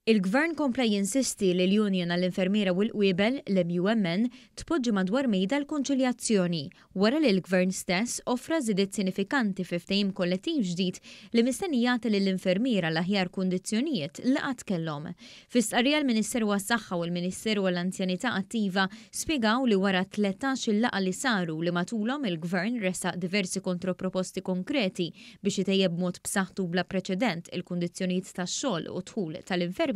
Il-Gvern kompla jinsisti li l-Union għall-Infermiera u l-Qwiebel, l-MUMN, tpoġġi madwar mejda l-konċiljazzjoni, wara li l-Gvern stess offra żidiet sinifikanti fi ftehim kollettiv ġdid li mistenni jagħti lill-infermiera l-aħjar kundizzjonijiet li qatt kellhom. Fi stqarrija l-Ministeru għas-Saħħa u l-Ministeru għall-Anzjanità Attiva spjegaw li wara 13-il laqgħa li saru li matulhom il-Gvern ressaq diversi kontroproposti konkreti biex itejjeb b'mod b'saħħtu u bla preċedent il-kundizzjonijiet tax-xogħol u d-dħul tal-infermiera,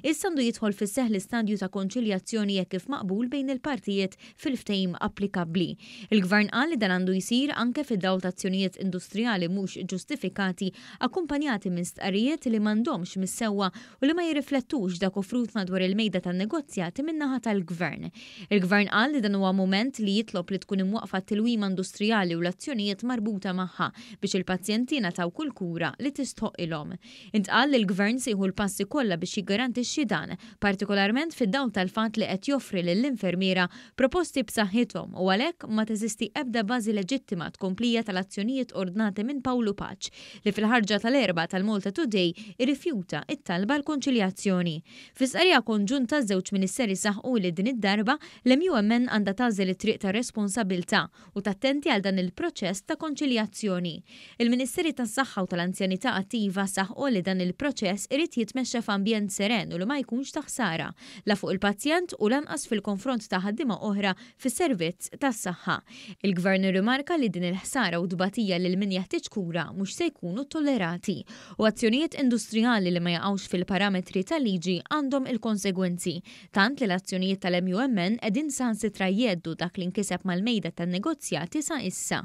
issa għandu jidħol fis-seħħ l-istadju ta' konċiljazzjoni hekk kif maqbul bejn il-partijiet fil-ftehim applikabbli. Il-Gvern qal li dan għandu jsir anke fid-dawl ta' azzjonijiet industrijali mhux ġustifikati akkumpanjati minn stqarrijiet li m'għandhomx mis-sewwa u li ma jirriflettux dak offrut madwar il-mejda tan-negozjati min-naħa tal-Gvern. Il-Gvern qal li dan huwa mument li jitlob li tkun imwaqqfa t-tilwima industrijali u l-azzjonijiet marbuta magħha biex il-pazjenti jingħataw kull kura li tistħoqqilhom. Intqal li l-Gvern se jieħu l-passi kollha biex jiggarantixxi dan, partikolarment fid-dawl tal-fatt li qed joffri lill-infermiera proposti b'saħħithom u għalhekk ma teżisti ebda bażi leġittima għat-tkomplija tal-azzjonijiet ordnati minn Pawlu Pace li fil-ħarġa tal-Erbgħa tal-Malta Today irrifjuta t-talba għall-konċiljazzjoni. Fi stqarrija konġunta ż-żewġ Ministeri saħqu li din id-darba l-MUMN għandha tagħżel it-triq tar-responsabilità u tattenti għal dan il-proċess ta' konċiljazzjoni. Il-Ministeri tas-Saħħa u tal-Anzjanità Attiva saħqu li dan il-proċess irid jitmexxa f'ambjent seren u li ma jkunx ta' ħsara, la fuq il-pazjent u lanqas fil-konfront ta' ħaddiema oħra fis-servizz tas-saħħa. Il-Gvern irrimarka li din il-ħsara u tbatija lil min jeħtieġ kura mhux se jkunu ttollerati u azzjonijiet industrijali li ma jaqgħux fil-parametri tal-liġi għandhom il-konsegwenzi, tant li l-azzjonijiet tal-MUMN qegħdin saħansitra jgħeddu dak li nkiseb mal-mejda tan-negozjati sa issa.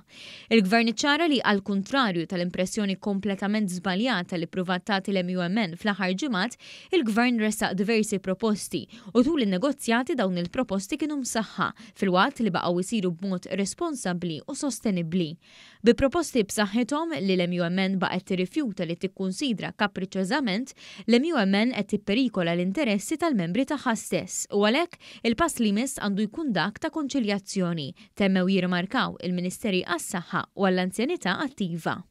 Il-Gvern iċċara li għall-kuntrarju tal-impressjoni kompletament żbaljata li ppruvat tagħti l-MUMN fl-aħħar ġimgħat, il-Gvern ressaq diversi proposti u tul in-negozjati dawn il-proposti kienu msaħħa, filwaqt li baqgħu jsiru b'mod responsabbli u sostenibbli. Bi proposti b'saħħithom li l-MUMN baqgħet tirrifjuta li tikkunsidra kapriċċożament, l-MUMN qed tipperikola l-interessi tal-membri tagħha stess u għalhekk il-pass li jmiss għandu jkun dak ta' konċiljazzjoni, temmew jirrimarkaw il-Ministeri għas-Saħħa u għall-Anzjanità Attiva.